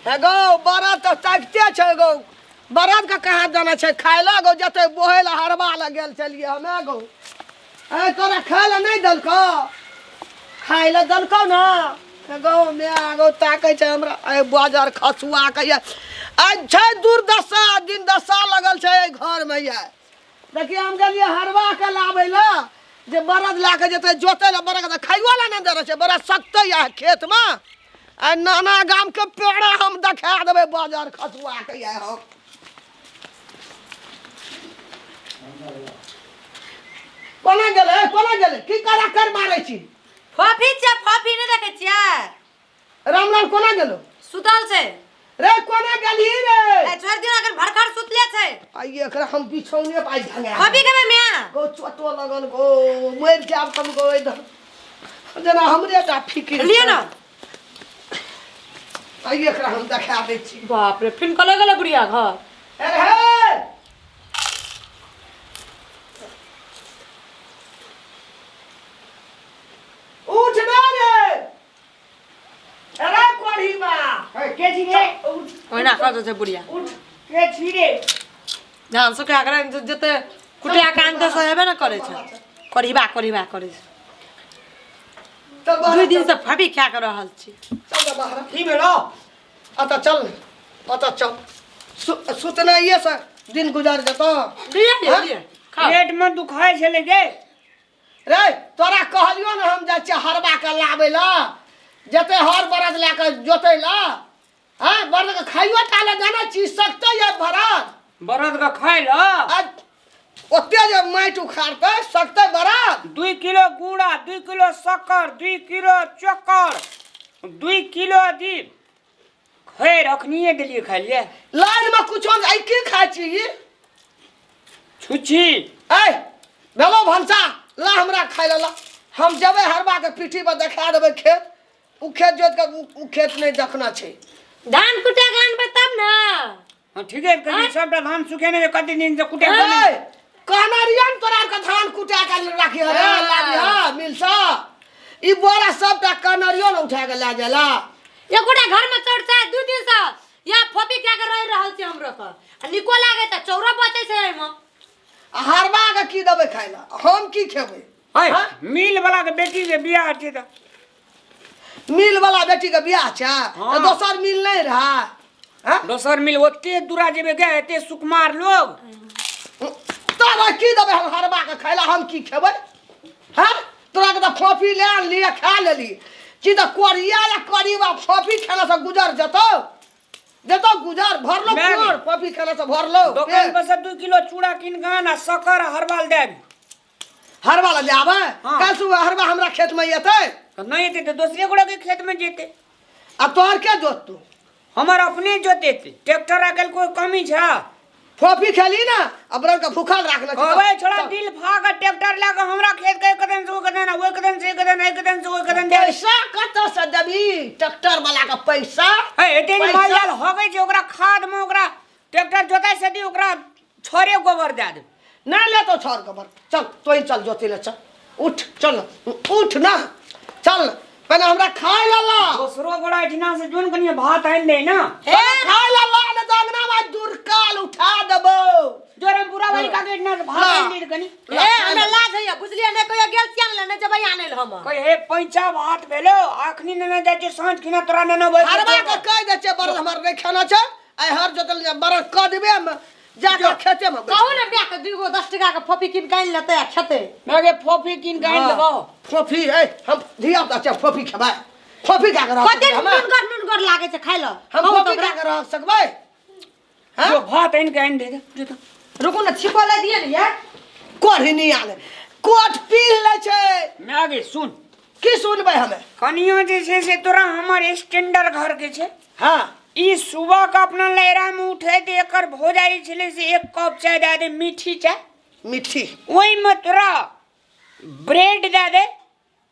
हे गौ बरद तऽ ताकिते छै गौ बरद के कहाँ जाना छै खाय लए गौ जते बोहे लए हरबा लए गेल छलियै हमे गौ ए तोरा खाय लए नहि देलकौ खाय लए देलकौ ने हे गौ माय गौ ताकै छै हमरा ए बाजार खसुआ के ये आइ छै दुर्दशा दिन दशा लगल छै एहि घरमे ये देखियौ हम गेलियै हरबा के लाबै लए जे बरद लए कऽ जेतै जोतै लए बरद तऽ खाइयो लए नहि दे रहल छै बड़ा सकतै यऽ खेतमे आ नाना गामके पेड़ा हम देखा देबै बाजार खसुआ के यऽ हम कोना गेलै कोना गेलै की करा कर मारै छी फफी छियै फफी नहि देखै छियै रामलाल कोना गेलो सुतल छै रे कोना गेलही रे ए छोड़ दियो अखन भरखर सुतले छै आइ एकरा हम बिछौने पर आइ झंगा फफी खेबै म्या गो चोटो लगल गो मरि जायब हम गो इधर जेना हमरे टा फिकिर लिअ छै। ना आइ एकरा हम देखा दै छी बाप रे फिन कल गेलै बुढ़िया घर अरे हे उठ ना रे अरे कोढ़ी बा के छी रे ओहिना कर दै छै बुढ़िया उठ के छी रे धान सुखा कऽ जते कुटिया के आनतै से हेबे ने करै छै कोढ़िबा कोढ़िबा करै छै चल बाहर दू दिन से फबी खा कऽ रहल छी चल जा बाहर की भेलो अतः चल अतः चल सुतनाइए से दिन गुजर जेतौ लिअ लिअ लिअ खाउ पेट में दुखाय छलै गे रे तोरा कहलियो ने हम जाइ छियै हरबा के लाबै लए जते हर बरद लए कऽ जोतै लए हँ बरद के खाइयो टा लए जाना छी सकतै ये बरद बरद के खाय ल आ ओते जे माटि उखाड़तै सकतै बरद 2 किलो गुड़ा 2 किलो शक्कर 2 किलो चोकर 2 किलो अथी खैर अखनिए देलियै खाय लिए लाइनमे कुछो नहि आइ की खाइ छी ई छुच्छी ऐ भेलो भनसा ला हमरा खाइ लए ला हम जेबै हरबाके पीठी पर देखा देबै खेत ओ खेत जोति कऽ ओ खेत नहि देखना छै धान कुटे के आनबै तब ने हाँ ठीके है, कहीं सबटा धान सुखेने छै कते दिन से कुटे ऐ कहने रहियै ने तोरा आरके धान कुटा के राखी रे लाबी हा मिलसँ ई बोरा सबटा कनरियो ने उठा के लए जाला एकोटा घर में चढ़ छै दू दिन से या फोपी खा के रहि रहल छी हमरो के आ निको लागे त चौरो बचै छै एहिमे आ हरबा के की देबै खाइ लए हम की खेबै है मिल वाला के बेटी के बियाह छै तऽ मिल वाला बेटी के बियाह छै हाँ। तऽ दोसर मिल नहि रहा हाँ? दोसर मिल ओते दूरा जेबे गे एते सुकुमार लोग तोरा की देबै हम हरबा के खाइ लए हम की खेबै हाँ तोरा के तऽ फोफी ले आनली आ खा लेली की तऽ कोरिया या करीबा फोफी खेला से गुजर जेतौ जेतौ गुजर भरलो मैं- कोर फोफी खेला से भरलो दोकान पर से 2 किलो चूड़ा कीन के आन आ शक्कर आ हरबाल दे आबी। हरबा लऽ जाबै हाँ। काल्हि सुबह हरबा हमरा खेत में एतै तऽ नहि एतै तऽ दोसरे गोड़ा के खेत में जेतै आ तोहर के जोततौ हमर अपने जोतेतै ट्रैक्टर आ गेल कोई कमी छै फोफी खेली ना आ बरन के भूखल राखने छी कहबै छोड़ा दिल फाक ट्रैक्टर लए कऽ हमरा खेत के एक दिन से ओहि दिन ओहि दिन से एक दिन एक दिन से ओहि दिन दे पैसा कतऽ से देबी ट्रैक्टर वाला के पैसा हे एते जे पैसा? माल जाल हगै छै ओकरा खाद में ओकरा ट्रैक्टर जोताइ से दी ओकरा छड़े गोबर दए दे ना ले तो छड़ गोबर चल तोही चल जोती ले चल उठ चल उठ ना चल पहले हमरा खाय ला ला दोसरो गोड़ा एहिठिना से जोन कनिए भात आनि दे ना पहिले खाय ला ला ने तऽ अंगना में दुर्काल उठा देबो जोरम पूरा वाली काके एहिठिना से भात ला। आनि दे कनी ए हमरा लाज होइया बुझलियै नहि कहियो गेल छियै आनै लए नहि जेबै आनै लए हम कहे हे पैंचा भात भेलो अखनी नेने जाइ छियै साँझ खिना तोरा नेने बैठ हरबा के कहि दै छियै बरद हमर नहि खाना छै आइ हर जोतल बरद कऽ देबै हम जाके खेते में कहू ने बियाह के दूगो 10 टका के फोफी कीन के आनि लेतै आ खेतै मैं गे फोफी कीन के आनि देबो फोफी ए हम धिया पुता छै फोफी खेबै फोफी खा के रह कते सकबै हम नुनगर नुनगर लागै छै खाइ लए हम कहू तऽ फोफी ओकरा। खा के रह सकबै हैं जो भात आनि के आनि दे दे जो रुकू ने छिपो लए दिअ ने यार कोढ़ी नहीं आने कोट पी लै छै मैं गे सुन की सुनबै हमे कनियो जे छै से तोरा हमर स्टैंडर्ड घर के छै हाँ ई सुबह के अपना लहरा में उठे ते एकर भौजाई छलै से एक कप चाय दए दे मीठी चाय मीठी ओहिमे तोरा ब्रेड दए दे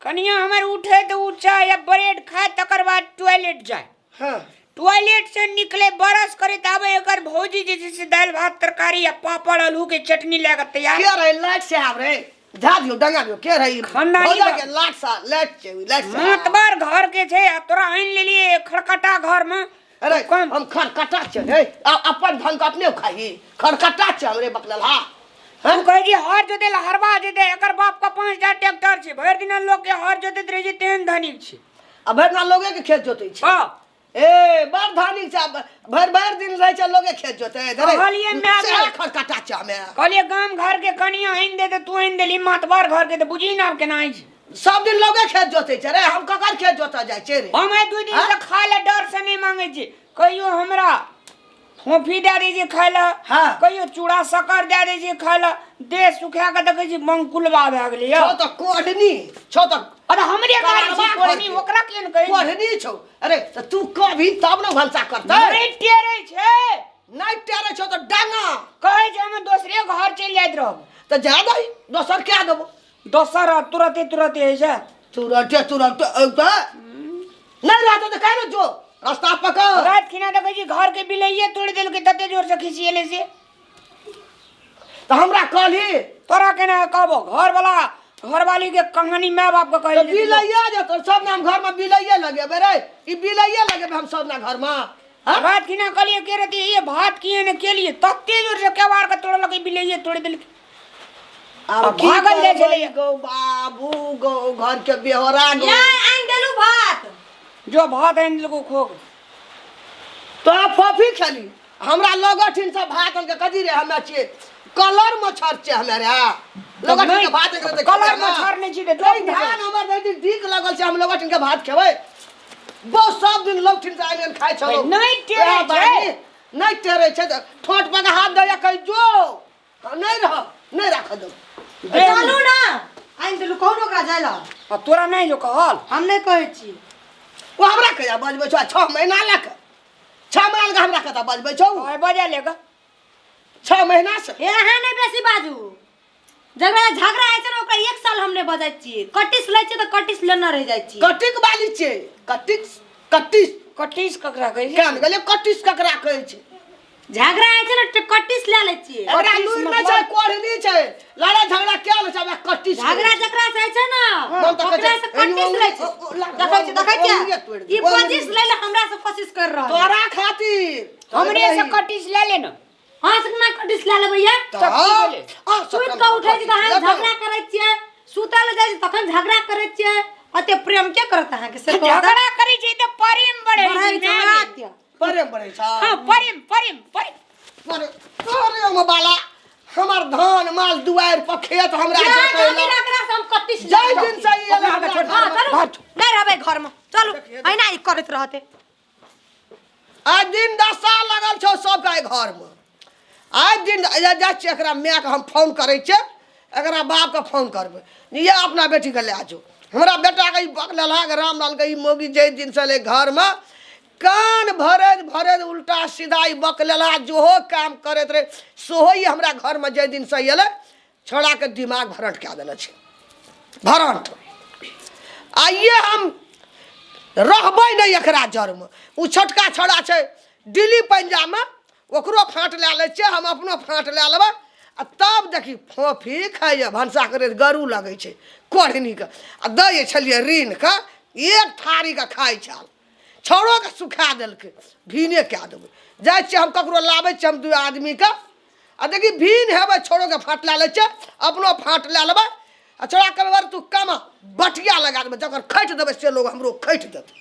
कनिया हमर उठे तऽ ओ चाय या ब्रेड खाए तकर बाद टॉयलेट जाए हाँ टॉयलेट से निकले बरस करे आबे एकर भौजी जे छै से दालि भात तरकारी आ पापड़ आलू के चटनी लए कऽ तैयार के रहे लाइट से आब रे जा दियो डंगा दियो के रहे खानदानी भौजा बा। के लाइट सा लाइट छै लाइट से मातबर घर के छै आ तोरा आनि लेलिए खड़कटा घर में अरे कम। हम खरकटा छै रे। अपन धन के अपने खाही, खरकटा छै हमरे बकलल। हा। हम कहै छी हर जोते ला हरबा जेतै, एकर बाप के 5टा ट्रैक्टर छै, भरि दिना लोक के हर जोतैत रहै छै, तेहन धनिक छै। आ भरि दिना लोगे के खेत जोतै छै। हाँ। ए बड़ धनिक छै, भरि भरि दिन रहै छै लोगे खेत जोतै। कहलियै माय से बाप। खरकटा छै हमे। कहलियै गाम घर के कनिया आनि दे तऽ तू आनि देली मातबर घर के, तऽ बुझी ने आब केना अछि। सब दिन लोगे खेत जोतै छै रे, हम ककर खेत जोतऽ जाइ छै रे? हम आइ 2 दिन से खाय लए डर से नहि मांगै छी, कहियो हमरा फोफी दए दै छै खाय लए, हाँ। कहियो चूड़ा शक्कर दए दै छै खाय लए, देह सुखा कऽ देखै छी मंकुलबा भए गेलै यौ। छौ तऽ कोढ़नी छौ तऽ। अरे हमरे गाड़ी छै करबा कोढ़नी, घर के। ओकरा किए ने कहै छी? कोढ़नी छौ। अरे तऽ तू कभी तब ने भनसा करतै। नहि टेरै छै। नहि टेरै छौ तऽ डांगा। कहै छै हम दोसरे घर चलि जाइत रहब। तऽ जा दही, दोसर कए देबो। दोसर तुरते तुरते होइ छै। तुरते तुरते औतै नहि रहतै तऽ काहे ने जो रास्ता पकड़। राति खिना देखै छी घर के बिलैये तोड़ि देलकै, तते जोर से खिसिएलै से। तऽ हमरा कहली। तोरा केना कहबो, घरवाला घरवाली के कहानी माय बाप के तऽ कहली। बिलैया जेतौ सब नाम घर में, बिलैये लगेबै रे, ई बिलैये लगेबै हम सब ना घर में। हाँ? राति खिना कहलिए के रहती ये भात किए ने केलिए, तते जोर से केवाड़ के तोड़लकै, बिलैये तोड़ि देलकै। आब आ की भागल जाइ करबै छलैया। गौ बाबू गौ, घर के बेहोरा गौ। या आनि देलू भात। जो भात आनि देलको खोक। तो फफी खेली हमरा लगठिन सब भात अनके कथी रे, हमे छियै कलर मच्छर छियै हमे रे। लगठिन के भात अनके तऽ कलर खेबै ना। मच्छर नहि छी तऽ नहीं, डोप धान हमर दही दिन डीक लगल छै, हम लगठिन के भात खेबै। बहुत सब दिन लगठिन से आनि आनि खाइ छलहुँ। नहि टेरै वएह छै। बानी, नहि टेरै छै तऽ ठोंठ पर के हाथ दैया कहि जो नहि रह, नहि राखऽ दो। चलू ना आनि देलू, कहू ने ओकरा जाय लए। आ तोरा नहि जो कहल। हम नहि कहै छी। ओ हमरा कहिया बजबै छौ? 6 महीना लए कऽ, 6 महीना लए कऽ हमरा कतऽ बजबै छौ? आइ बजा ले गा। 6 महीना से। हे अहाँ नहि बेसी बाजू, जकरा झगड़ा होइ छै ने ओकरा 1 साल हम नहि बजै छियै, कटिस लै छियै तऽ कटिस लेने रहि जाइ छियै। कटिक बाली छियै, कटिक कटिस। कटिस ककरा कहै छै? कान गेलै, कटिस ककरा कहै छै? झगड़ा होइ छै ने तऽ कटिस लए लै छियै। एकरा कटिस लूरि नहि मतलब? छै, कोढ़नी छै, लड़ाइ झगड़ा किया लै छै? हमरा कटिस झगड़ा जकरा से होइ छै ने हम तऽ कहै ओकरा छै, से कटिस लै छै। देखै छियै, देखै उंगलिये तोड़ि छियै, ई दे, कोशिश लै लए हमरा से कोशिश कर रहल। तोरा खातिर हमरे से कटिस ले ले ना। अहाँ से केना कटिस लए लेबै ये? तऽ तब की भेलै? अहाँ सब सुति कऽ उठै छी तऽ अहाँ कटिस झगड़ा करै छियै, सुतै लए जाइ छी तखन झगड़ा करै छियै, अते प्रेम के करत अहाँके से कहू तऽ? झगड़ा करै छै तऽ प्रेम बढ़ै बढ़ै छै छै, माय हमरा गे। के। प्रेम बढ़ै छै। हाँ, प्रेम प्रेम प्रेम। प्रेम वाला हमर धान माल दुआरि पर खेत हमरा जे जोतै धनी लए। रकरा से हम कटिस लए जाहि लेबै। दिन से ई एलै हमरा छोड़, हाँ, घरमे। चलू नहि रहबै घरमे, चलू एहिना ई करैत रहतै। आइ दिन दशा लगल छौ सबके एहि घरमे। आइ दिन जाइ छियै एकरा मायके हम फोन करै छियै, एकरा बापके फोन करबै, ये अपना बेटीके लए जो। हमरा बेटाके ई बकलेलहा रामलालके ई मौगी जाहि दिनसँ एलै घरमे कान भरैत भरैत उल्टा सीधा ई बकलेलहा जोहो काम करैत रहै सेहो ई हमरा घरमे जाहि दिनसँ एलै छौड़ाके दिमाग भरंट कए देने छै, भरंट। आइए हम रहबै नहि एकरा जरमे। ओ छोटका छौड़ा छै दिल्ली पंजाबमे, ओकरो फाँट लए लै छियै, हम अपनो फाँट लए लेबै। आ तब देखी फोफी खाइए भनसा करैत गरू लगै छै कोढ़नीके, आ दै छलियै ऋणके एक थारीके खाइ छल, छौड़ोके सुखा देलकै। भीने कए देबै, जाइ छियै हम ककरो लाबै छियै हम 2 आदमीके, आ देखी भीन हेबै, छौड़ोके फाँट लए लै छियै, अपनो फाँट लए लेबै। आ छौड़ा कहबै तू कमा बटिया लगा देबै, जकर खटि देबै से लोग हमरो खटि देतै।